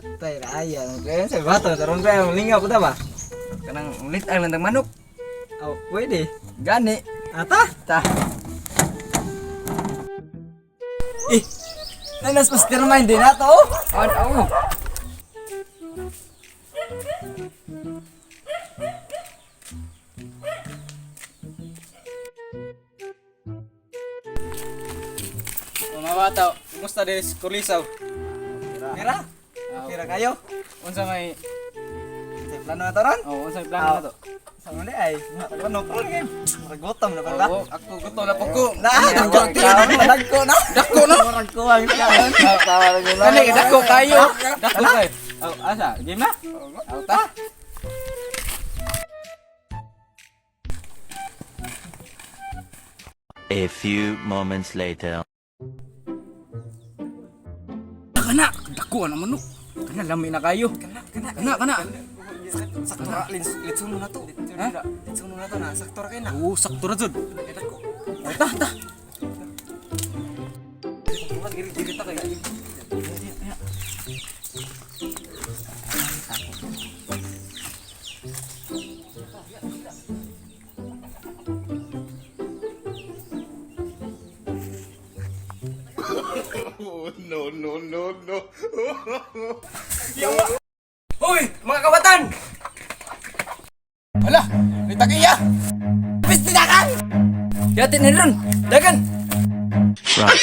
Atay raya. Kaya sa bato taron pa ang lingaw ko ta ba? Kanang lit ang landang manok. Oh, pwede. Gani. Ata? Ta. Eh, nanas mastermind din nato. Oh. On oh. Mga bata, kumusta diri sa Kulisaw? Pira? Pira kayo? Unsa may Sa plano na taron? oh, unsa may plano na to? Sa muli ay, plano ko game. Murag gutom na ba? Oh, ako gutom na po ko. Na, dagko dagko na. Dako no. Murag ko ang kaon. Kani dako kayo. Dako kayo. Oh, asa? Game na? Oh, ta. A few moments later. Kana, dako na manok. Kana lami na kayo. Kana, kana, kana. Sakto ra litsuno na to. Ha? Litsuno na to na, sakto ra kay na. Oh, sakto ra jud. Dagko. Oh, ta, ta. Diri diri ta kay. Hoy, mga kawatan. Hala, may tagiya. Pistinakan. Yati ni ron. Dagan. Run.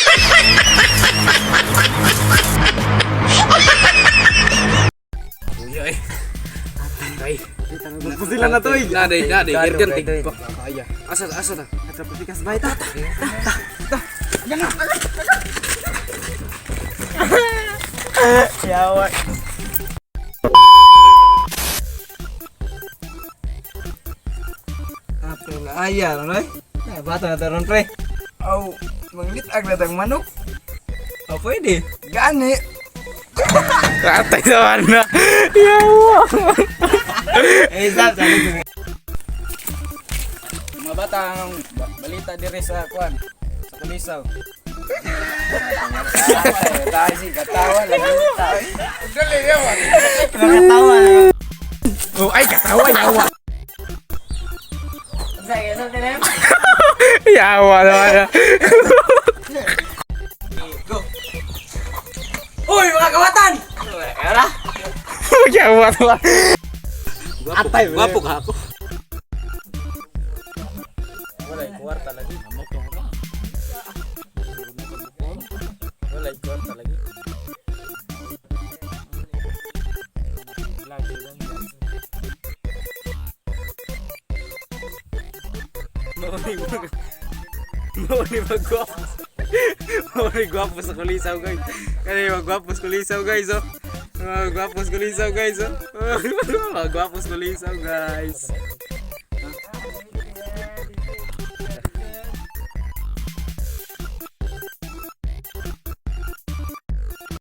Kuya eh. Tay. Sila na to eh. Naday, naday. Irgan tig. Kaya. Asa, asa ta? Atra pikas bay ta. Yawa. Ato na aya, no? Na bato na taron pre. Aw, manglit-ag na tang manok. Oh, pwede. Gani. Atay naman na. Eh, sab sabi ko. Mga bata, ang balita diri sa kuan. Sa Kulisaw. Tayo si katawa lagi tayo. Dali yawa. Nakatawa na. Oh, ay katawa yawa. Sige, sab din. Yawa naman. Go. Hoy, mga kawatan. Era. Yawa naman. Atay, Gwapo ka ako. Wala kwarta lagi. Wala kwarta lagi. Mauni magwapo. Mauni gwapo sa kulisaw guys. Kani magwapo sa kulisaw guys oh. Mga gwapo sa kulisaw guys oh. Mga gwapo sa kulisaw guys.